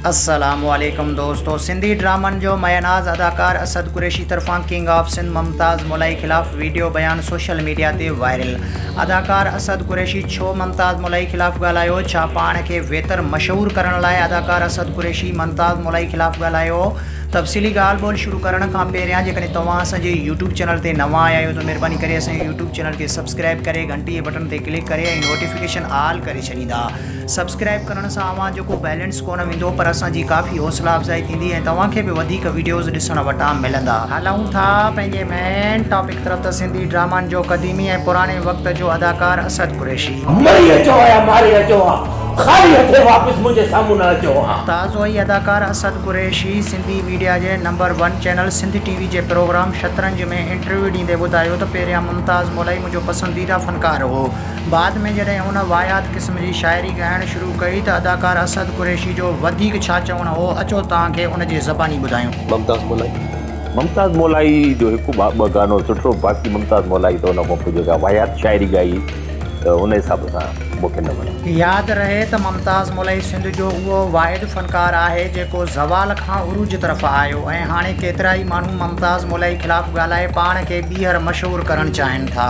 السلام عليڪم دوستو سنڌي ڊرامن جو مياناز اداڪار اسد قريشي طرفان ڪنگ آف سنڌ ممتاز مولائي خلاف ويڊيو بيان سوشل ميڊيا تي وائرل اداڪار اسد قريشي ڇو ممتاز مولائي خلاف ڳالهايو ڇا پاڻ کي ويتر مشهور ڪرڻ لاء اداڪار اسد قريشي ممتاز مولائي خلاف ڳالهايو تفصيلي ڳالهه ٻولهه شروع ڪرڻ کان پهريان جيڪڏهن توهان اسان جي يوٽيوب چينل تي نوان آيا آهيو ته مهرباني ڪري اسان جي يوٽيوب چينل کي سبسڪرائب ڪري گهنٽي جي بٽڻ تي ڪلڪ ڪري ۽ نوٽيفڪيشن آل ڪري ڇڏيندا سبسڪرائب ڪرڻ سان اوهان جو ڪو بيلنس ڪونه ويندو پر اسان جي ڪافي حوصلا افزائي ٿيندي ۽ توهان کي به وڌيڪ وڊيوز ڏسڻ وٽان ملندا. هلون ٿا پنهنجي مين ٽاپڪ طرف ته سنڌي ڊرامن جو قديمي ۽ پراڻي وقت جو اداڪار اسد قريشي. مري اچو ها يا ماري اچو ها، خالي هٿين واپس منهنجي سامهون نه اچو ها. تازو ئي اداڪار اسد قريشي سنڌي ميڊيا جي number one channel Sindh T V جي پروگرام شطرنج ۾ انٽرويو ڏيندي ٻڌايو ته پهريان ممتاز مولائي منهنجو پسنديده فنڪار هو بعد ۾ جڏهن هن واهيات قسم جي شاعري ڳائڻ شروع ڪئي ته اداڪار اسد قريشي جو وڌيڪ ڇا چوڻ هو اچو توهان کي ان جي زباني ٻڌايون. ممتاز مولائي. ممتاز مولائي جو هڪ ٻه گانو سٺو باقي ممتاز مولائي ته ان کان پوء جيڪا واهيات شاعري ڳائي ته ان حساب سان مون کي نه وڻي. ياد رهي ته ممتاز مولائي سنڌ جو اهو واحد فنڪار آهي جيڪو زوال کان عروج طرف آيو ۽ هاڻي ڪيترائي ماڻهو ممتاز مولائي خلاف ڳالهائي پاڻ کي ٻيهر مشهور ڪرڻ چاهين ٿا.